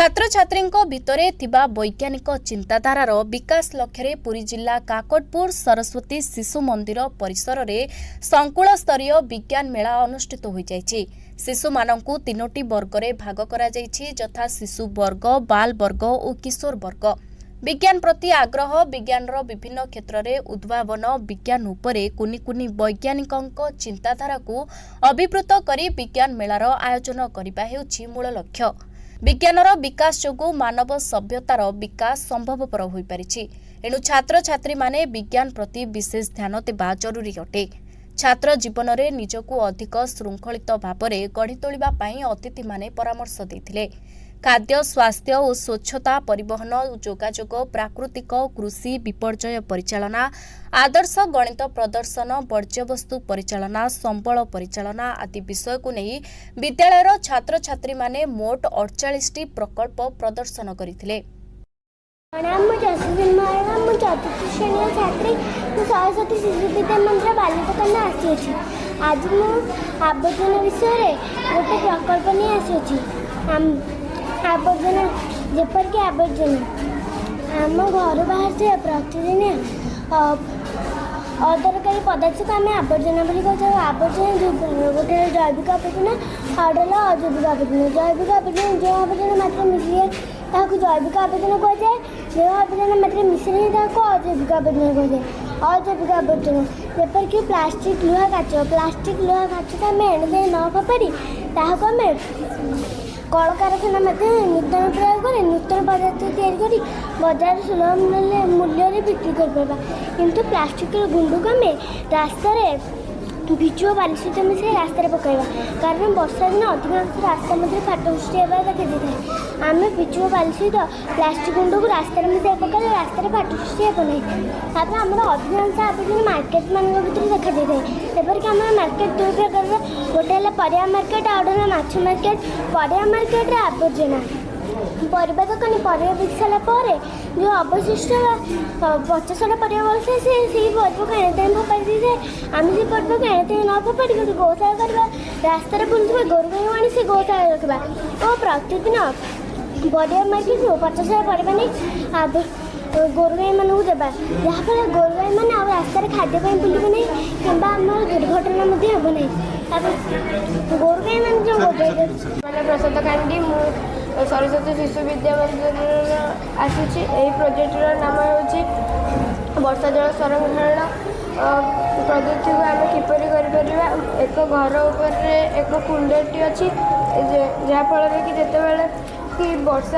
ଛାତ୍ରଛାତ୍ରୀଙ୍କ ଭିତରେ ଥିବା ବୈଜ୍ଞାନିକ ଚିନ୍ତାଧାରାର ବିକାଶ ଲକ୍ଷ୍ୟରେ ପୁରୀ ଜିଲ୍ଲା କାକଟପୁର ସରସ୍ୱତୀ ଶିଶୁ ମନ୍ଦିର ପରିସରରେ ସଂକୁଳ ସ୍ତରୀୟ ବିଜ୍ଞାନ ମେଳା ଅନୁଷ୍ଠିତ ହୋଇଯାଇଛି। ଶିଶୁମାନଙ୍କୁ ତିନୋଟି ବର୍ଗରେ ଭାଗ କରାଯାଇଛି, ଯଥା ଶିଶୁ ବର୍ଗ, ବାଲ ବର୍ଗ ଓ କିଶୋର ବର୍ଗ। ବିଜ୍ଞାନ ପ୍ରତି ଆଗ୍ରହ, ବିଜ୍ଞାନର ବିଭିନ୍ନ କ୍ଷେତ୍ରରେ ଉଦ୍ଭାବନ, ବିଜ୍ଞାନ ଉପରେ କୁନି କୁନି ବୈଜ୍ଞାନିକଙ୍କ ଚିନ୍ତାଧାରାକୁ ଅଭିବୃଦ୍ଧ କରି ବିଜ୍ଞାନ ମେଳାର ଆୟୋଜନ କରିବା ହେଉଛି ମୂଳ ଲକ୍ଷ୍ୟ। ବିଜ୍ଞାନର ବିକାଶ ଯୋଗୁଁ ମାନବ ସଭ୍ୟତାର ବିକାଶ ସମ୍ଭବପର ହୋଇପାରିଛି। ଏଣୁ ଛାତ୍ରଛାତ୍ରୀମାନେ ବିଜ୍ଞାନ ପ୍ରତି ବିଶେଷ ଧ୍ୟାନ ଦେବା ଜରୁରୀ ଅଟେ। ଛାତ୍ର ଜୀବନରେ ନିଜକୁ ଅଧିକ ଶୃଙ୍ଖଳିତ ଭାବରେ ଗଢ଼ି ତୋଳିବା ପାଇଁ ଅତିଥିମାନେ ପରାମର୍ଶ ଦେଇଥିଲେ। ଖାଦ୍ୟ, ସ୍ୱାସ୍ଥ୍ୟ ଓ ସ୍ୱଚ୍ଛତା, ପରିବହନ ଓ ଯୋଗାଯୋଗ, ପ୍ରାକୃତିକ, କୃଷି, ବିପର୍ଯ୍ୟୟ ପରିଚାଳନା, ଆଦର୍ଶ ଗଣିତ ପ୍ରଦର୍ଶନ, ବର୍ଜ୍ୟବସ୍ତୁ ପରିଚାଳନା, ସମ୍ବଳ ପରିଚାଳନା ଆଦି ବିଷୟକୁ ନେଇ ବିଦ୍ୟାଳୟର ଛାତ୍ରଛାତ୍ରୀମାନେ ମୋଟ 48ଟି ପ୍ରକଳ୍ପ ପ୍ରଦର୍ଶନ କରିଥିଲେ। ପ୍ରଣାମ, ମୁଁ ଯଶସ୍ୱିନୀ ମହାରଣା। ମୁଁ ଚତୁର୍ଥ ଶ୍ରେଣୀର ଛାତ୍ରୀ। ମୁଁ ସରସ୍ୱତୀ ଶିଶୁ ବିଦ୍ୟା ମନ୍ଦିର ବାଲିଦୋକାନ ଆସିଅଛି। ଆଜି ମୁଁ ଆବର୍ଜନା ବିଷୟରେ ଗୋଟେ ପ୍ରକଳ୍ପ ନେଇ ଆସିଅଛି। ଆବର୍ଜନା ଯେପରିକି ଆବର୍ଜନା ଆମ ଘରୁ ବାହାରୁଥିବା ପ୍ରତିଦିନ ଅଦରକାରୀ ପଦାର୍ଥକୁ ଆମେ ଆବର୍ଜନା ବୋଲି କହିଥାଉ। ଆବର୍ଜନା ଦୁଇ ପ୍ରକାର। ଗୋଟେ ହେଲା ଜୈବିକ ଆବର୍ଜନା, ଆଉ ଗୋଟେ ହେଲା ଅଜୈବିକ ଆବର୍ଜନା। ଜୈବିକ ଆବର୍ଜନା, ଯେଉଁ ଆବର୍ଜନା ମାଟିରେ ମିଶିଯାଏ ତାହାକୁ ଜୈବିକ ଆବର୍ଜନା କୁହାଯାଏ। ଯେଉଁ ଆବର୍ଜନା ମାଟିରେ ମିଶେ ନାହିଁ, ତାହାକୁ ଅଜୈବିକ ଆବର୍ଜନା କୁହାଯାଏ। ଅଜୈବିକ ଆବର୍ଜନା ଯେପରିକି ପ୍ଲାଷ୍ଟିକ୍, ଲୁହା, କାଚ। ପ୍ଲାଷ୍ଟିକ୍, ଲୁହା, କାଚକୁ ଆମେ ଏଣେ ତେଣେ ନ ଫୋପାଡ଼ି ତାହାକୁ ଆମେ କଳକାରଖାନା ମାଧ୍ୟମରେ ନୂତନ ପ୍ରୟୋଗ କରି ନୂତନ ପଦାର୍ଥ ତିଆରି କରି ବଜାରରେ ସୁଲଭ ମୂଲ୍ୟରେ ବିକ୍ରି କରିପାରିବା। କିନ୍ତୁ ପ୍ଲାଷ୍ଟିକ୍ର ଗୁଣ୍ଡକୁ ଆମେ ରାସ୍ତାରେ ପିଚୁ ଓ ବାଲି ସହିତ ମିଶାଇ ରାସ୍ତାରେ ପକାଇବା, କାରଣ ବର୍ଷା ଦିନ ଅଧିକାଂଶ ରାସ୍ତା ମଧ୍ୟରେ ଫାଟ ସୃଷ୍ଟି ହେବା ଦେଖାଦେଇଥାଏ। ଆମେ ପିଚୁ ଓ ବାଲି ସହିତ ପ୍ଲାଷ୍ଟିକ୍ ଗୁଣ୍ଡକୁ ରାସ୍ତାରେ ମିଶାଇ ପକାଇଲେ ରାସ୍ତାରେ ଫାଟ ସୃଷ୍ଟି ହେବ ନାହିଁ। ତାପରେ ଆମର ଅଧିକାଂଶ ଆବର୍ଜନା ମାର୍କେଟ ମାନଙ୍କ ଭିତରେ ଦେଖାଦେଇଥାଏ। ଯେପରିକି ଆମର ମାର୍କେଟ ଦୁଇ ପ୍ରକାରର, ଗୋଟେ ହେଲା ପରିବା ମାର୍କେଟ, ଆଉ ଗୋଟେ ହେଲା ମାଛ ମାର୍କେଟ। ପରିବା ମାର୍କେଟରେ ଆବର୍ଜନା, ପରିବା ଦୋକାନୀ ପରିବା ବିକି ସାରିଲା ପରେ ଯେଉଁ ଅବଶିଷ୍ଟ ପଚାସଢ଼ା ପରିବା ବଳିଥାଏ, ସେ ସେଇ ପରିବାକୁ ଏଣେ ତେଣେ ଫୋପାଡ଼ି ଦେଇଥାଏ। ଆମେ ସେ ପରିବାକୁ ଏଣେ ତେଣେ ନ ଫୋପାଡ଼ି ଗୋଟେ ଗୋଶାଳା କରିବା। ରାସ୍ତାରେ ବୁଲୁଥିବା ଗୋରୁ ଗାଈକୁ ଆଣି ସେ ଗୋଶାଳା ରଖିବା ଓ ପ୍ରତିଦିନ ପରିବା ମାର୍କେଟରୁ ପଚାସଢ଼ା ପରିବା ନେଇ ଗୋରୁ ଗାଈମାନଙ୍କୁ ଦେବା, ଯାହାଫଳରେ ଗୋରୁ ଗାଈମାନେ ଆଉ ରାସ୍ତାରେ ଖାଦ୍ୟ ପାଇଁ ବୁଲିବେ ନାହିଁ କିମ୍ବା ଆମର ଦୁର୍ଘଟଣା ମଧ୍ୟ ହେବ ନାହିଁ। ତାପରେ ଗୋରୁ ଗାଈମାନେ ଯେଉଁ ଗୋବର ମାନେ ପ୍ରସାଦ କାଣ୍ଡି। ମୁଁ ସରସ୍ୱତୀ ଶିଶୁ ବିଦ୍ୟା ମନ୍ଦିରର ଆସିଛି। ଏହି ପ୍ରୋଜେକ୍ଟର ନାମ ହେଉଛି ବର୍ଷା ଜଳ ସଂରକ୍ଷଣ ପଦ୍ଧତିକୁ ଆମେ କିପରି କରିପାରିବା। ଏକ ଘର ଉପରେ ଏକ କୁଣ୍ଡଟି ଅଛି, ଯାହାଫଳରେ କି ଯେତେବେଳେ କି ବର୍ଷା